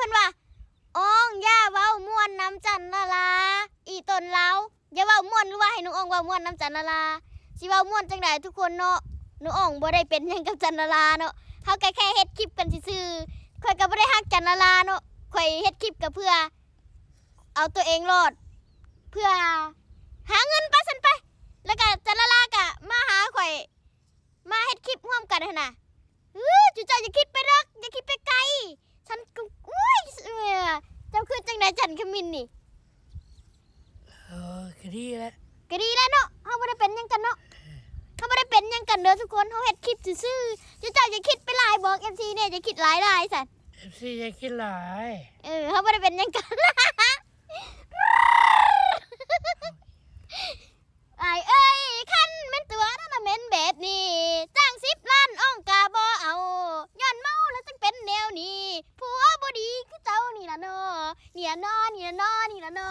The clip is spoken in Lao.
ເພິ່ນວ່າ ອອງຢ່າເວົ້າມ່ວນນຳຈັນລາລາ ອີ່ຕົນລາວ ຢ່າເວົ້າມ່ວນ ຫຼືວ່າໃຫ້ນ້ອງອອງເວົ້າມ່ວນນຳຈັນລາລາ ຊິເວົ້າມ່ວນຈັ່ງໃດທຸກຄົນເນາະ ນ້ອງອອງບໍ່ໄດ້ເປັນຫຍັງກັບຈັນລາລາເນາະ ເຮົາກໍແຄ່ເຮັດຄລິບກັນຊື່ໆ ຂ້ອຍກໍບໍ່ໄດ້ຮັກຈັນລາລາເນາະ ຂ້ອຍເຮັດຄລິບກໍເພື່ອເອົາຕົວເອງລອດ ເພື່ອຫາເງິນໄປຊັ້ນໄປ ແລ້ວກໍຈັນລາລາກໍມາຫາຂ້ອຍ ມາເຮັດຄລິບຮ່ວມກັນຫັ້ນນະ ເອີ ຈຸເຈົ້າຢ່າຄິດໄປເລິກ ຢ່າຄິດໄປໄກ ສັນກໍ ໂອ້ຍ ເຈົ້າຄິດຈັ່ງໃດຈັນຂະມິນນີ້ ເອີ ກໍດີແຫຼະ ກໍດີແຫຼະເນາະ ເຮົາບໍ່ໄດ້ເປັນຫຍັງກັນເນາະ ເຮົາບໍ່ໄດ້ເປັນຫຍັງກັນເດີທຸກຄົນ ເຮົາເຮັດຄລິບຊື່ໆ ຈຸເຈົ້າຢ່າຄິດໄປຫຼາຍ ບອກເອັຟຊີແດ່ ຢ່າຄິດຫຼາຍໆ ຊັ້ນ ເອັຟຊີຢ່າຄິດຫຼາຍ ເອີ ເຮົາບໍ່ໄດ້ເປັນຫຍັງກັນ ອ້າຍເອີຍ ຄັນແມ່ນຕົວນັ້ນນະແມ່ນແບບນີ້ ຈ້າງສິບລ້ານອອງກະບໍ່ເອົາ ຍ້ອນເມົາແລ້ວຈັ່ງເປັນແນວນີ້ ຜົວບໍ່ດີຄືເຈົ້ານີ້ລະເນາະ ນີ້ລະເນາະ ນີ້ລະເນາະ ນີ້ລະເນາະ